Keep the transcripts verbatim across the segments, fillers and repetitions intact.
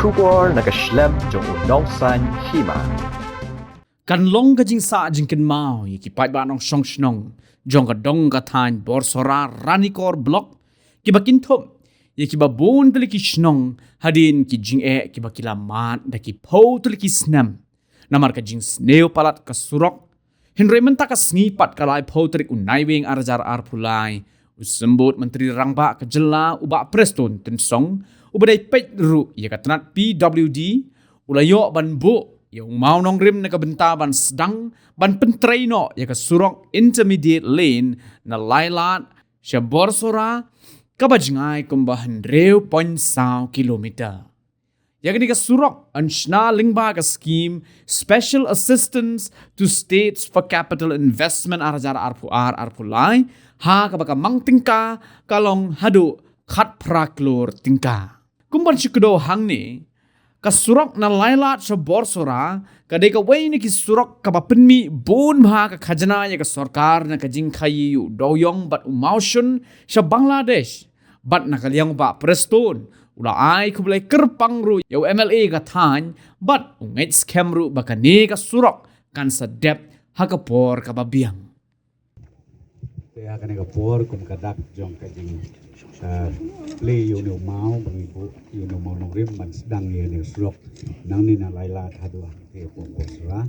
Khubor na ka shlem jong u Nongsaiñ Hima. Kan long ka jingsah jingkynmaw ïa ki paidbah nongshong shnong jong ka dong ka thaiñ Borsora, Ranikor Block, kiba kynthup ïa kiba bun tylli ki shnong hadien ki jingeh kiba ki la mad da ki phew tylli ki snem namar ka jingsniew palat ka surok. Hynrei mynta ka sngi pat, ka laiphew tarik u Naiwieng ar hajar arphew lai, u Symbud Myntri Rangbah ka jylla, u Bah Prestone Tynsong, uba dei peit ruh ïa ka tnat P W D, u la ïoh ban buh ïa u mawnongrim na ka bynta ban sdang ban pyntrei noh ïa ka surok intermediate lane na Lailad sha Borsora, kaba jngai kumba hynriew point saw kilometer. Ïa kane ka surok yn shna lyngba ka skim Special Assistance to States for Capital Investment ar hajar arphew ar arphew lai, ha kaba ka mang tyngka ka long haduh khatphra klur tyngka. Kumba shu kdew hangne, ka surok na Lailad sha Borsora ka dei kawei na ki surok kaba pynmih bun bha ka khajna ïa ka sorkar na ka jingkhaïi u dewiong bad u mawshun sha Bangladesh. Bad na ka liang u Bah Prestone u la ai khublei kyrpang ruh ïa u M L A ka thaiñ, bad u ngeit skhem ruh ba kane ka surok kan sa dep ha ka por kaba biang. Te ha kane ka por kum ka dak jong ka jing, eh, plie ïa une u maw, ba ngi buh ïa une u mawnongrim ban sdang ïa une u surok nangne na Lailad haduh ha ka kti pung Borsora.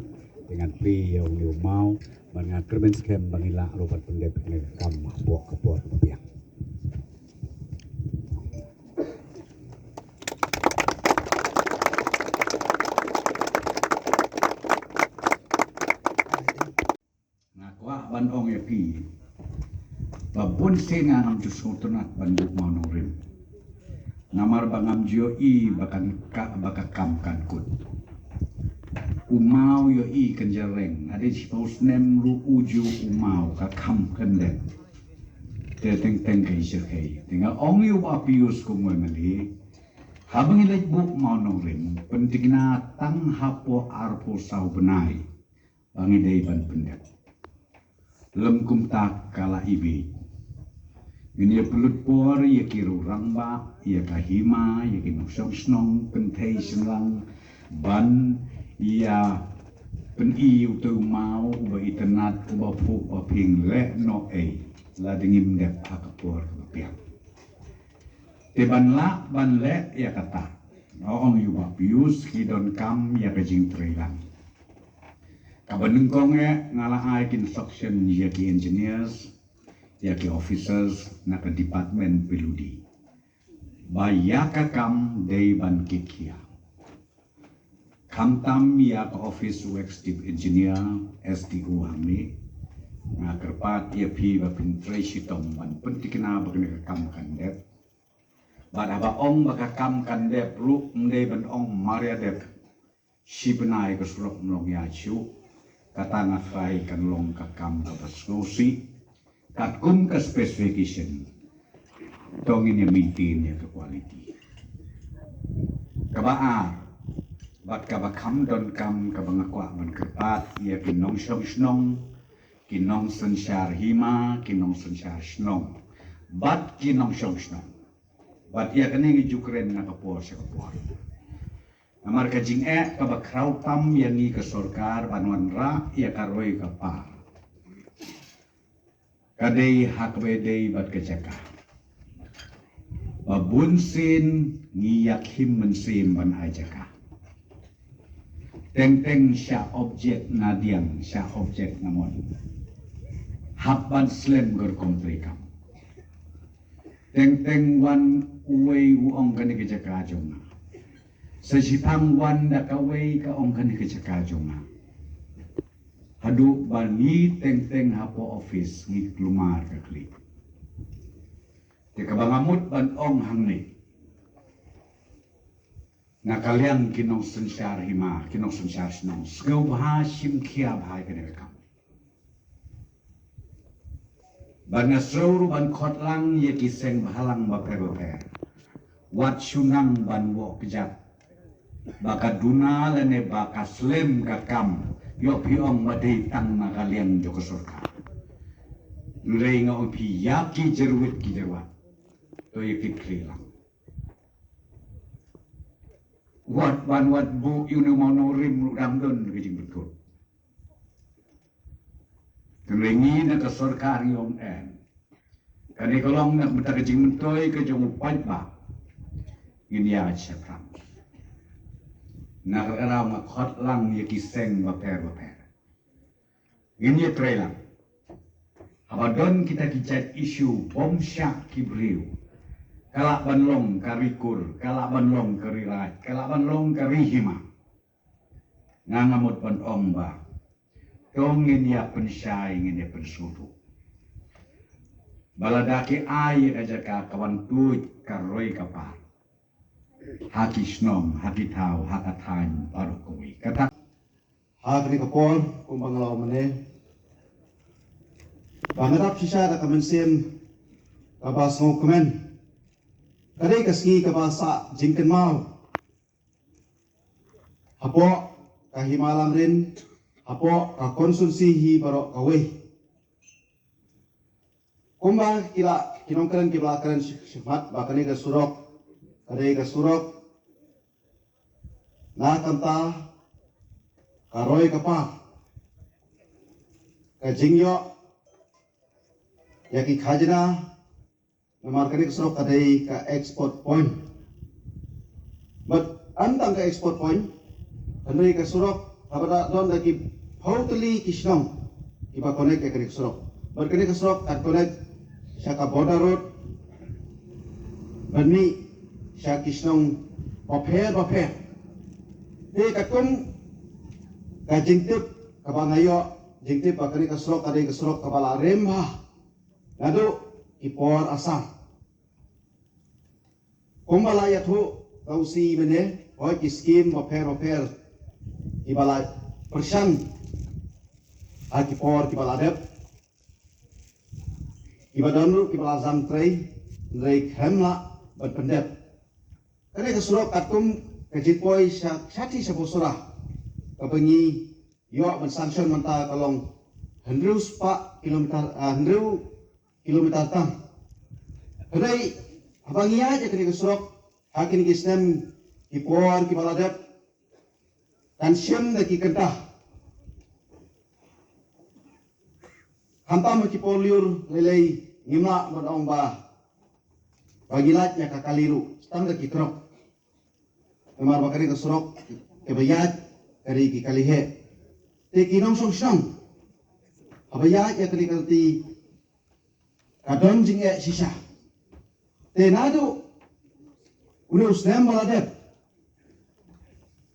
Te ngan plie ïa une u maw, bad nga kyrmen skhem ba ngi lah ruh ban pyndep ïa kane ka kam hapoh ka por kaba biang. Nga kwah ban ong ïa phi ba bun sien nga ngam ju sngewtynnat ban buh mawnongrim. Namar ba ngam ju ïohi ba kan ka, ba ka kam kan kut. U maw ïohi kan jreng, hadien shiphew snem ruh u ju u maw, ka kam kan dep. Te teng teng ka ïa shyrkhei. Te nga ong ïa u Bah Pius kum u M L A, haba ngi leit buh mawnongrim, pyntikna tang hapoh arphew saw bnai ba ngi dei ban pyndep. Lym kumta ka la iwei. Ngin ïa pynlut por ïa ki rangbah, ïa ka hima, ïa ki nongshong shnong, kynthei shynrang, ban ïa pyni ïa uto u maw uba itynnat, uba phuh ba phi leh noh ei, lada ngim dep ha ka por kaba biang. Te ban lah ban leh ïa kata, nga ong ïa u Bah Pius, ki donkam ïa ka jingtreilang. Kaba nyngkong eh nga la ai ki instruction ïa ki engineers, ïa ki officers na ka department P W D, ba ïa ka kam dei ban kitkhia. Khamtam ïa ka office u executive engineer, S D O hangne, nga kyrpad ïa phi ba phin trei shitom ban pyntikna ba kane ka kam kan dep. Bad haba ong ba ka kam kan dep ruh, ym dei ban ong mar ïa dep shi bnai ka surok ym long ïa shuh. Kata nga trai kan long ka kam kaba sngewsih katkum ka specification. To ngin ïa maintain ïa ka quality. Kaba ar bad kaba kham donkam, kaba nga kwah ban kyrpad ïa ki nongshong shnong, ki nongsynshar hima, ki nongsynshar shnong, bad ki nongshong shnong. Bad ïa kane ngi ju kren na ka por sha ka por. Namar ka jingeh kaba khraw tam ïa ngi ka sorkar ban wanrah ïa ka roi ka par, ka dei ha kaba ïadei bad ka jaka. Ba bun sien ngi ïakhim mynsiem ban ai jaka. Teng teng sha objek na diang, sha objek na mon, hap ban slem ka rukom treikam. Teng teng wan uwei u ong kane ka jaka jong nga. Sa shipang wan da kawei ka ong kane ka jaka jong nga. Haduh ba ngi teng teng hapoh office ngi kulmar ka khlieh. Te kaba nga mut ban ong hangne, na ka liang ki nongsynshar hima, ki nongsynshar shnong, sngewbha shim khia bha ïa kane ka kam. Bad nga sngewbha ruh ban khot lang ïa ki seng bhalang bapher bapher, wat shu nang ban wad kjat ba ka duna lane ba ka slem ka kam, ïoh phi ong ba dei tang na ka liang jong ka sorkar. Hynrei nga ong phi, ïa ki jyrwit ki jyrwat, to ïa ki khlieh lang. U Wat ban wat buh ïa uno uno u rim ruh dang don ka jingpyntut. Tang ngi na ka sorkar ngi ong em. Kane ka long na ka bynta ka jingmyntoi ka jong u paidbah. Ngin ïa shaphrang. Na ka daw nga khot lang ïa ki seng bapher bapher. Ngin ïa trei lang. Haba don kita ki jait issue bym shah ki briew. Ka lah ban long ka ri kur, ka lah ban long ka ri raid, ka lah ban long ka ri hima. Nga nga mut ban ong ba to ngin ïa pynshai, ngin ïa pynsngewthuh. Ba lada ki ai ïa ka jaka ka wan tuid ka roi ka par. Ha ki shnong, ha ki thaw, ha ka thaiñ baroh kawei. Kata ha kane ka por kumba nga la ong mynne, ba nga dap shisha da ka mynsiem kaba sngewkmen. Ka dei ka sngi kaba sah jingkynmaw hapoh ka Hima Lamrin, hapoh ka konstituensi hi baroh kawei. Kumba ki la, ki nongkren kiba la kren shi-, shikhmat ba kane ka surok ka dei ka surok na ka bynta ka roi ka par, ka jingïoh ïa ki khajna. Namar kane ka surok ka dei ka export point. Bad ym tang ka export point, hynrei ka surok kaba da don da ki phew tylli ki shnong kiba connect ïa kane ka surok. Bad kane ka surok ka connect sha ka border road bad mih sha ki shnong bapher bapher. Te katkum ka jingtip kaba nga ïoh jingtip ba kane ka surok ka dei ka surok kaba la rim bha naduh ki por Assam. Kumba la ïathuh da u C E mynne, hooid ki skim bapher bapher kiba la pyrshang ha ki por kiba la dep, kiba don ruh kiba la jam trei, hynrei khlem lah ban pyndep. Kane ka surok katkum ka jingpoi sha, shathie sha Bawsora kaba ngi ïoh ban sanction mynta ka long hynriew spah kilometer, ah, hynriew kilometer tam. Hynrei haba ngi ïaid ïa kane ka surok ha kine ki snem ki por kiba la dep, kan shim da ki kynta. Khamtam ha ki por lyiur lei lei ngim lah ban ong ba ba ngi lait ïa ka kali ruh, tang da ki trok. Namar ba kane ka surok kaba ïaid ka dei ki kali heh. Te ki nongshong shnong haba ïaid ïa kane ka lynti ka don jingeh shisha. Te naduh une u snem ba la dep,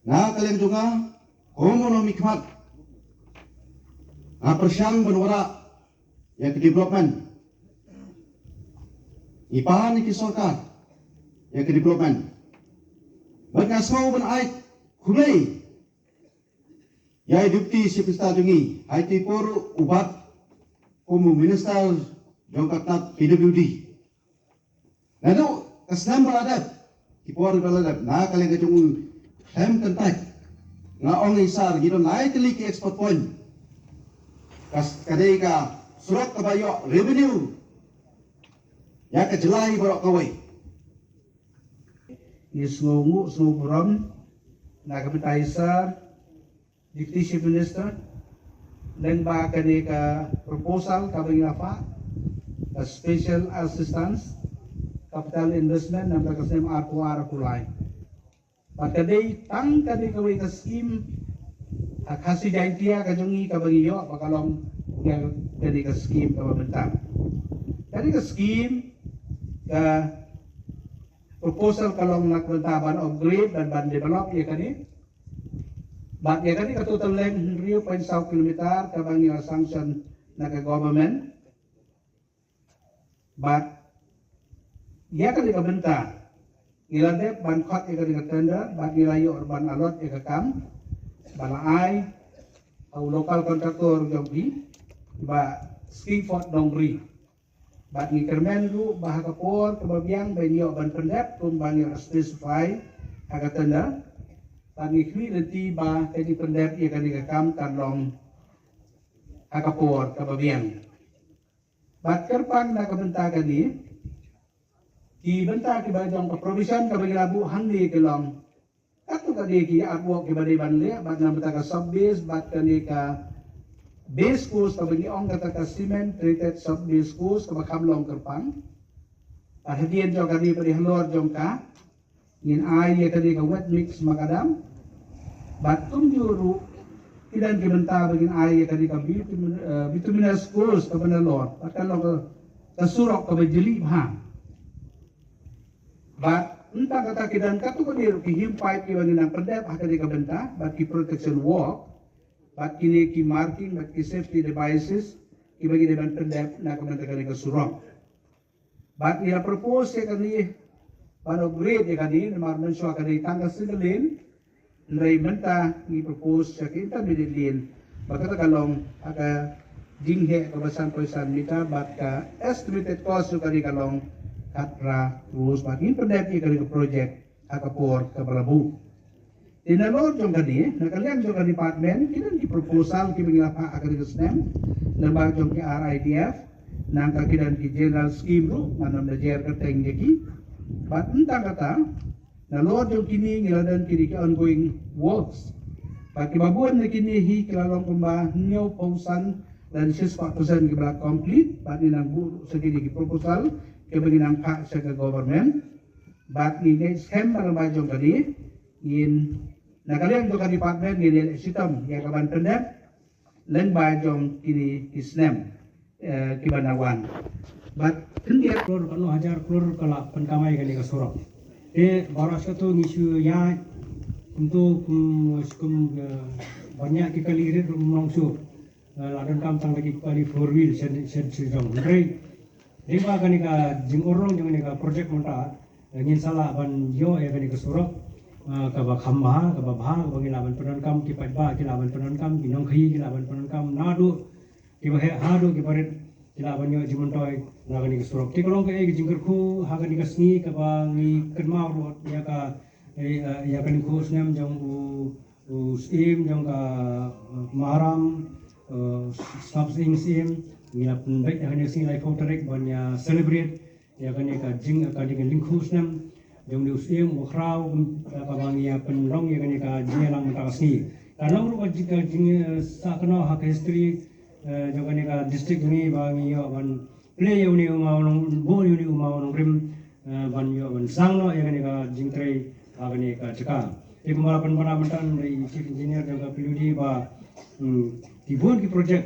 na ka liang jong nga kum u nongmihkhmat, nga pyrshang ban wanrah ïa ka development. Ngi pan ïa ki sorkar ïa ka development. Bad nga sngew ban ai khublei ïa i Deputy Chief Minister jong ngi, ha iti i por u bat kum u Minister jong ka tnat P W D. Naduh ka snem ba la dep, ki por ba la dep, na ka liang ka jong u khlem kyntait. Nga ong ïa i sir, ngi don lai tylli ki export point. Ka, ka dei ka surok kaba ïoh revenue ïa ka jylla hi baroh kawei. Ngi sngewnguh sngew burom na ka bynta i sir Deputy Chief Minister, lyngba kane ka proposal kaba ngi la phah, ka Special Assistance Capital Investment, namar ka snem arphew ar arphew lai. Bad ka dei tang kane kawei ka scheme ha Khasi Jaintia ka jong ngi kaba ngi ïoh ba ka long ïa kane ka scheme kaba mynta. Kane ka scheme, ka proposal ka long na ka bynta ban upgrade, ban, ban develop ïa kane. Bad ïa kane ka total length hynriew point saw kilometer kaba ngi la sanction na ka government. Bad ïa kane ka bynta ngi la dep ban khot ïa kane ka tender, bad ngi la ïoh ban allot ïa ka kam, ba la ai ha u local contractor jong phi, ba Skingford Dongri. Bad ngi kyrmen ruh ba ha ka por kaba biang ba ngi ïoh ban pyndep kumba ngi la specify ha ka tender. Bad ngi khmih lynti ba ka jingpyndep ïa kane ka kam kan long ha ka por kaba biang. Bad kyrpang na ka bynta kane, ki bynta kiba jong ka provision kaba ngi la buh hangne ki long. Katto Kane ki artwork kiba dei ban leh bad namar kata ka sub base bad kane ka base course kaba ngi ong kata ka cement treated sub base course kaba kham long kyrpang. Bad hadien jong kane pat halor jong ka ngin ai ïa kane ka wet mix macadam. Bad kumjuh ruh ki don ki bynta ba ngin ai ïa kane ka bitumin, eh, bituminous course kaba nalor bad ka long ka, ka surok kaba jylliew bha. Bad mynta kata ki don katto katne ruh ki hem pipe kiba ngi nang pyndep ha kane ka bynta bad ki protection work bad kine ki marking bad ki safety devices kiba ngi dei ban pyndep na ka bynta kane ka surok. Bad ngi la propose ïa kane ban upgrade ïa kane namar mynshuwa ka dei tang ka single lane. Hynrei mynta ngi propose ïa ka intermediate lane ba kata ka long ha ka jingheh kaba san point san meter bad ka estimated cost jong kane ka long khatphra crores bad ngin pyndep ïa kane ka project ha ka por kaba la buh. Te nalor jong kane, na ka liang jong ka department ki don ki proposal kiba ngi la phah ha kane ka snem lyngba jong ki R I D F, nangta ki don ki general scheme ruh ngan ym da jer kyrteng ïa ki. Bad mynta kata nalor jong kine ngi la don kine ki ongoing works. Bad kiba bun na kine hi ki la long kumba hynñiewphew san lane shispah percent kiba la complete bad ngi nang buh ruh sa kine ki proposal kiba ngi nang phah sha ka government. Bad ngi ngeit skhem ba lyngba jong kane ngin, na ka liang jong ka department ngin ïaleh shitom ïa ka ban pyndep lyngba jong kine ki snem, eh, kiba na wan. Bad khyndiat klur katno hajar klur ka la pynkamai kane ka surok. Te baroh shi kato ngi shu ïa kumto kum, kum, eh, ban ïa ki kali rit ruh ym long shuh. Eh, la donkam tang da ki kali four wheel shen, shen shu jong. Hynrei lyngba kane ka jingurlong jong kane ka project mynta, eh, ngin sa lah ban ïoh ïa kane ka surok, eh, kaba kham bha, kaba bha, kaba ngi lah ban pyndonkam, ki paidbah ki lah ban pyndonkam, ki nongkhaïi ki lah ban pyndonkam, naduh kiba heh haduh kiba rit ki lah ban ïoh jingmyntoi na kane ka surok. Te ka long kaei ka jingkyrkhu ha kane ka sngi kaba ngi kynmaw ruh ïa ka, eh, eh, ïa ka lyngkhuh snem jong u u Syiem jong ka, eh, Maharam, eh, Sap Syiem, Syiem, ngi la pynbeit ha kane ka sngi laiphew tarik ban ïa celebrate ïa kane ka jing, ka jinglyngkhuh snem jong u Syiem u khraw, eh, kaba ngi ïa pynlong ïa kane ka jingïalang mynta ka sngi. Ka long ruh ka jing, ka jing, eh, sah kynnoh ha ka history, eh, jong kane ka district jong ngi ba ngi ïoh ban plie ïa une u maw nong, bun ïa une u maw nongrim, eh, ban ïoh ban sang noh ïa kane ka jingtrei ha kane ka jaka. Te kumba la pynbna mynta da i Chief Engineer jong ka P W D ba, hmm, ki bun ki project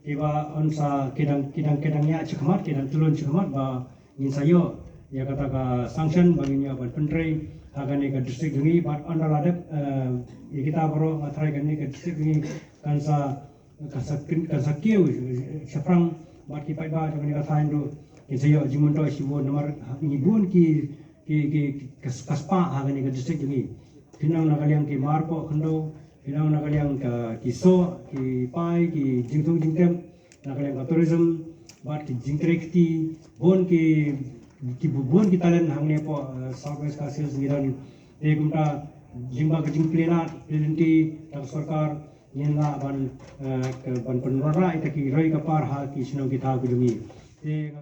kiba yn sa ki dang, ki dang, ki dang ïa shakhmat, ki dang tyllun shakhmat ba ngin sa ïoh ïa kata ka sanction ba ngin ïoh ban pyntrei ha kane ka district jong ngi bad ynda la dep, eh, ïa kita baroh nga tharai kane ka district jong ngi kan sa kan sa kin, kan sa kiew, eh, shaphrang bad ki paidbah jong kane ka thaiñ ruh kin sa ïoh jingmyntoi shibun namar ngi bun ki, ki, ki, ki ka, ka spah ha kane ka district jong ngi. Pynang na ka liang ki mar poh khyndew, pynang na ka liang ka ki soh, ki pai, ki jingthung jingtep, na ka liang ka tourism bad ki jingtrei kti, bun ki, ki bu-, bun ki talent hangne poh, eh, South West Khasi Hills ngi don. Te kumta lyngba ka jingplie lad plie lynti da ka sorkar ngin lah ban, eh, ka ban pynwanrah ïa ki roi ka par ha ki shnong ki thaw ki jong ngi. Te nga